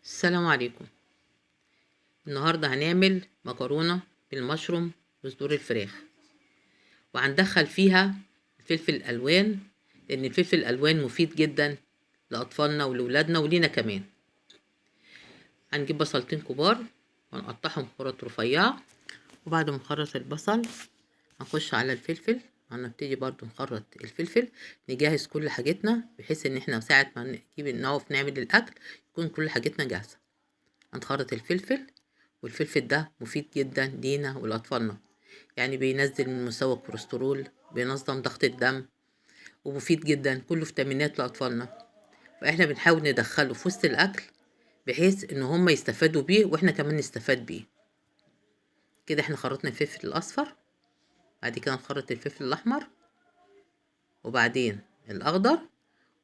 السلام عليكم. النهارده هنعمل مكرونه بالمشروم وصدور الفراخ، وهندخل فيها الفلفل الالوان، لان الفلفل الالوان مفيد جدا لاطفالنا ولولادنا ولينا كمان. هنجيب بصلتين كبار ونقطعهم خرط رفيعة، وبعد ما نخرط البصل هنخش على الفلفل. هنبتدي برضو نخرط الفلفل، نجهز كل حاجتنا بحيث ان احنا ساعة ما نجيب نقف نعمل الاكل يكون كل حاجتنا جاهزة. هنخرط الفلفل، والفلفل ده مفيد جدا لينا ولاطفالنا، يعني بينزل من مستوى الكوليسترول، بينظم ضغط الدم، ومفيد جدا، كله فيتامينات لاطفالنا. فاحنا بنحاول ندخله في وسط الاكل بحيث ان هم يستفادوا بيه واحنا كمان نستفاد بيه. كده احنا خرطنا الفلفل الاصفر، بعد كده نخرط الفلفل الاحمر وبعدين الاخضر،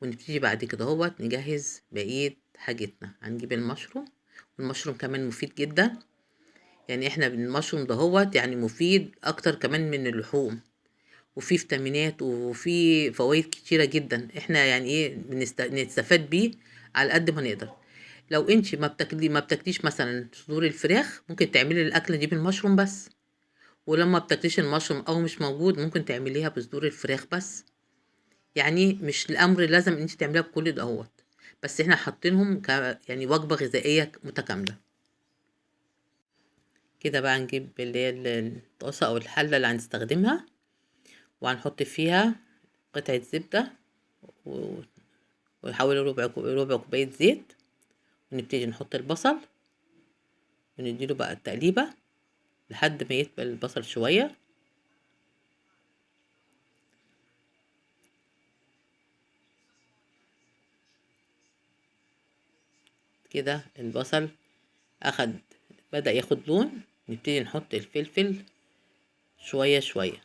ونبتدي بعد كده اهوت نجهز بقية حاجتنا. هنجيب المشروم، والمشروم كمان مفيد جدا، يعني احنا المشروم دهوت يعني مفيد اكتر كمان من اللحوم، وفيه فيتامينات وفيه فوائد كتيرة جدا، احنا يعني ايه نستفاد بيه على قد ما نقدر. لو انت ما بتاكليش مثلا صدور الفراخ، ممكن تعملي الاكلة دي بالمشروم بس، ولما بتاكليش المشروم او مش موجود ممكن تعمليها بصدور الفراخ بس، يعني مش الامر لازم انت تعمليها بكل دهوت، بس احنا حاطينهم يعني وجبة غذائية متكاملة. كده بقى نجيب اللي هي الطاسه او الحلة اللي هنستخدمها، وهنحط فيها قطعه زبدة وحوالي ربع كوباية زيت، ونبتدي نحط البصل ونديله بقى التقليبه لحد ما يتبل البصل شوية. كده البصل بدأ ياخد لون، نبتدي نحط الفلفل شوية شوية،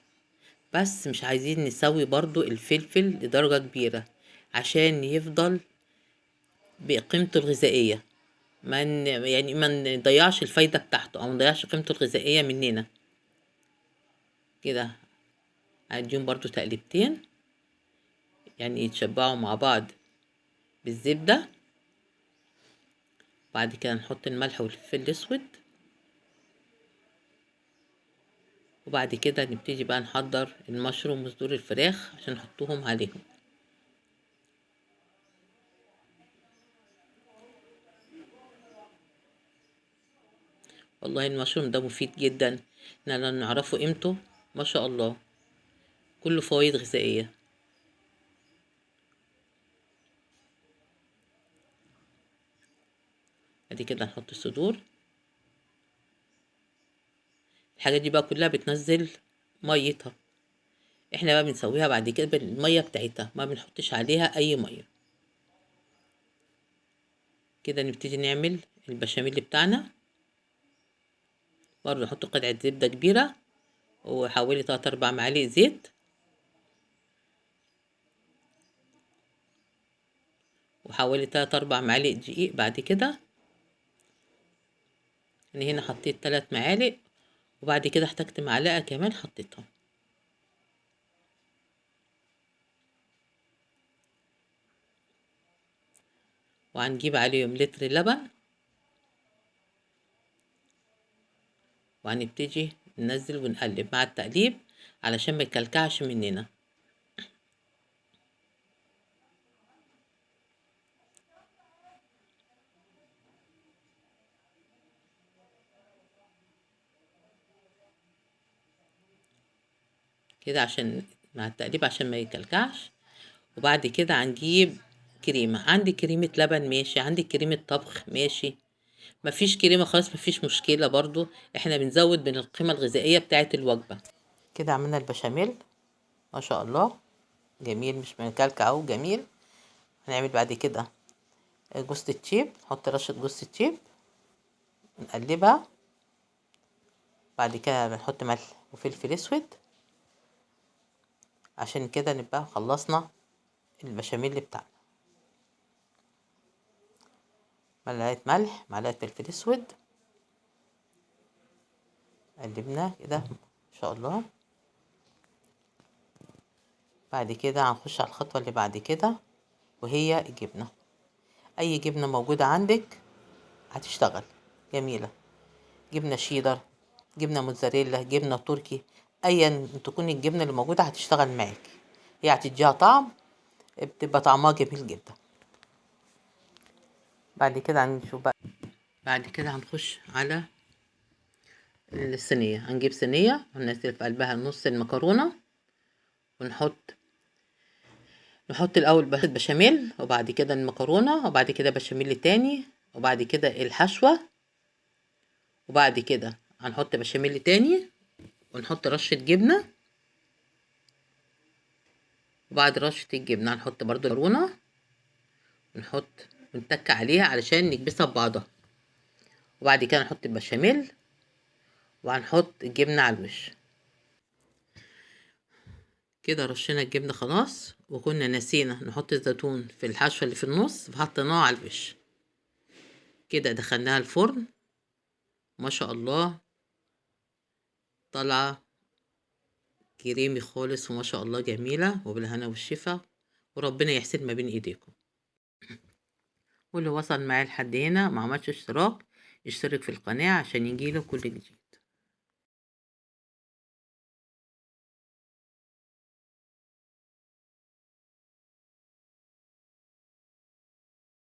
بس مش عايزين نسوي برضو الفلفل لدرجة كبيرة عشان يفضل بقيمته الغذائية، ما نضيعش الفايدة بتاعته او ما نضيعش قيمته الغذائية مننا. كده هنديهم برضو تقليبتين يعني يتشبعوا مع بعض بالزبدة. بعد كده نحط الملح والفلفل الاسود، وبعد كده نبتدي بقى نحضر المشروم وصدور الفراخ عشان نحطهم عليهم. والله المشروم ده مفيد جدا، احنا لو نعرفه قيمته ما شاء الله، كله فوائد غذائية. بعد كده نحط الصدور. الحاجات دي بقى كلها بتنزل ميتها، احنا بقى بنسويها بعد كده بالمية بتاعتها، ما بنحطش عليها اي مية. كده نبتدي نعمل البشاميل بتاعنا، برضه نحط قطعة زبدة كبيرة وحوالي 3-4 معالق زيت، وحوالي 3-4 معالق دقيق. بعد كده انا هنا حطيت 3 معالق، وبعد كده احتجت معلقة كمان حطيتها. وهنجيب عليهم لتر لبن، وهنبتدي ننزل ونقلب مع التقليب علشان ما يكلكعش مننا. كده عشان مع التقليب عشان ما يكلكعش. وبعد كده هنجيب كريمة، عندي كريمة لبن ماشي، عندي كريمة طبخ ماشي، مفيش كريمة خالص مفيش مشكلة، برضو احنا بنزود من القيمة الغذائية بتاعة الوجبة. كده عملنا البشاميل ما شاء الله جميل، مش مكلكع اهو جميل. هنعمل بعد كده جوزة الطيب، نحط رشة جوزة الطيب نقلبها. بعد كده بنحط ملح وفلفل اسود، عشان كده نبقى خلصنا البشاميل بتاعنا. معلقة ملح، معلقة فلفل اسود، قلبنا كده ان شاء الله. بعد كده هنخش على الخطوة اللي بعد كده وهي الجبنة. اي جبنة موجودة عندك هتشتغل جميلة. جبنه شيدر، جبنه موتزاريلا، جبنه تركي، ايا تكون الجبنة اللي موجودة هتشتغل معاك، هي هتديها طعم، بتبقى طعمها جميل جدا. بعد كده هنشوف بقى، بعد كده هنخش على الصينية. هنجيب صينية وننزل في قلبها نص المكرونه، ونحط الاول بشاميل، وبعد كده المكرونه، وبعد كده بشاميل تاني، وبعد كده الحشوه، وبعد كده هنحط بشاميل تاني، ونحط رشه جبنه، وبعد رشه الجبنة هنحط برضو المكرونه، ونحط ونتك عليها علشان نكبسها ببعضها، وبعد كده نحط البشاميل، وهنحط الجبنة على الوش. كده رشينا الجبنة خلاص، وكنا نسينا نحط الزيتون في الحشوه اللي في النص، فحطيناه على الوش. كده دخلناها الفرن، ما شاء الله طالعه كريمي خالص، وما شاء الله جميلة، وبالهنا والشفا، وربنا يحسن ما بين ايديكم. واللي وصل معايا لحد هنا ما عملش اشتراك، يشترك في القناة عشان يجيله كل جديد.